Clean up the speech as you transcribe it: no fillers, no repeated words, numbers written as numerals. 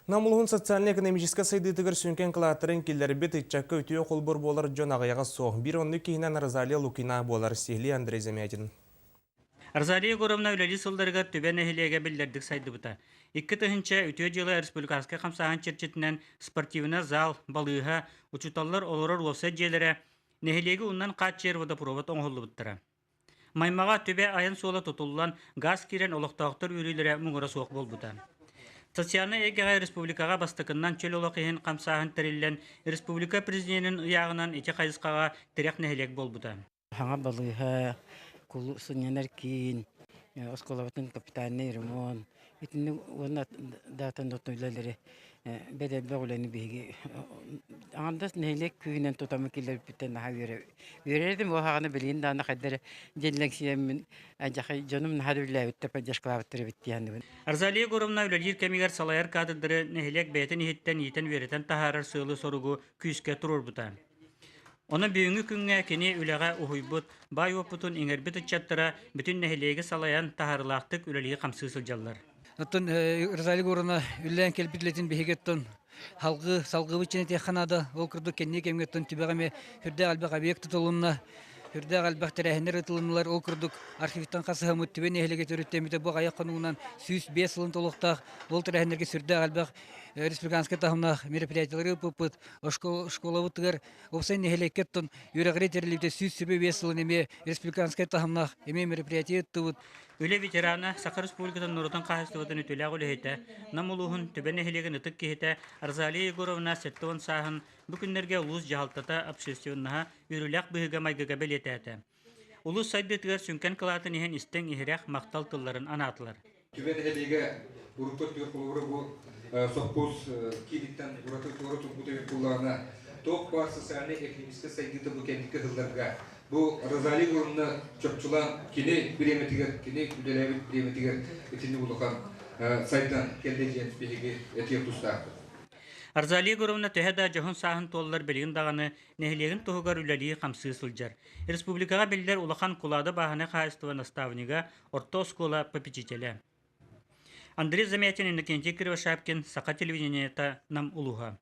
Нам улууһун социальнай-экономическай сайдыытыгар сүҥкэн кылааттарын киллэрбит ыччакка үтүө холбор буолар дьон аҕыйаҕа суох. Биир оннук киһинэн Розалия Лукина буолар, сиһилии Андрей Замятин. Розалия Егоровна үлэлии сылларыгар Түбэ нэһилиэгэ биллэрдик сайдыбыта. 2 000 үтүө дьыала республиканскай хамсааһын чэрчитинэн спортивнай зал, балыыһа, учууталлар олорор уопсай дьиэлэрэ, нэһилиэги уунан хааччыйар водопровод оҥоһуллубуттара. Маймаҕа Түбэ айан суола тутуллан, газ киирэн олохтоохтор үөрүүлэрэ муҥура суох буолбута. Социальнай эйгэҕэ республикаҕа бастакыннан чөл олох иһин хамсааһын тэриллэн, республика президенин ыйааҕынан ити хайысхаҕа тирэх нэһилиэк буолбута. Саҥа балыыһа, сынньанар киин, оскуолабытын капитальнай ремонт, итинник уонна даатын үлэлэри бэдэрбэх үлэни биһиги аҥардас нэһилиэк күүһүнэн тутаммыт киллэрбиппиттэн наһаа үөрэ үөрэр этим уоһаҕына билигин даҕаны хайда эрэ дьэллэҥсийэммин дьахай дьонум наһаа да үлэлээбиттэр поддержкалаабыттар эбит дии саныыбын. Розалия Егоровна үлэлиир кэмигэр салайар кадрдары нэһилиэк бэйэтин иһиттэн иитэн-үөрэтэн таһаарар сыалы-соругу күүскэ туруорбута. Онон бүгүҥҥү күҥҥэ кини үлэҕэ уһуйбут, баай уопутун иҥэрбит ыччаттара бүтүн нэһилиэги салайан таһаарыылаахтык үлэлии-хамсыы сылдьаллар. Оттон Розалия Егоровна үлэлээн кэлбит үлэтин биһиги оттон салгыы салгыыбыт диэн этиэххэ наада. Ол курдук кэнники кэмҥэ оттон түбэҕэ эмиэ сүрдээх элбэх объект тутулунна, сүрдээх элбэх тэрээһиннэр ыытылыннылар. Ол курдук архивтан хасыһаммыт Түбэ нэһилиэгэ төрүттэммитэ бу аҕыйах хонугунан 105 сылын толуохтаах. Ол тэрээһиннэргэ сүрдээх элбэх республиканскай таһымнаах мероприятиелары ыыппыппыт. Школабытыгар уопсай нэһилиэккэ оттон үөрэҕирии тэриллибитэ 105 сылын эмиэ республиканскай таһымнаах эмиэ мероприятие ыыттыбыт. Үлэ ветерана, Саха Республикатын норуотун хаһаайыстыбатын үтүөлээх үлэһитэ, Нам улууһун Түбэ нэһилиэгин ытык киһитэ Розалия Егоровна 70 сааһын бу күннэргэ улуус дьаһалтата, общественноһа үөрүүлээх быһыыга-майгыга бэлиэтээтэ. Улуус сайдыытыгар сүҥкэн кылаатын иһин истиҥ-иһирэх махтал тылларын анаатылар. Түбэ нэһилиэгэ урукку өттүгэр холобура бу сопхуос кииниттэн ураты туора турбут эбит буоллаҕына, туох баар социальнай-экономическай сайдыыта бу кэнники сылларга бу Розалия Егоровна чопчулаан кини бириэмэтигэр, кини үлэлээбит бириэмэтигэр итинник улахан сайдан кэллэ диэн биһиги этиэх тустаахпыт. Розалия Егоровна төһө да дьоһун сааһын туоллар билигин даҕаны нэһилиэгин туһугар үлэлии-хамсыы сылдьар. Республикаҕа биллэр улахан Кулаада бааһынай хаһаайыстыба наставнига, орто оскуола попечителэ. Андрей Замятин, Иннокентий Кривошапкин, Саха телевидениета, Нам улууһа.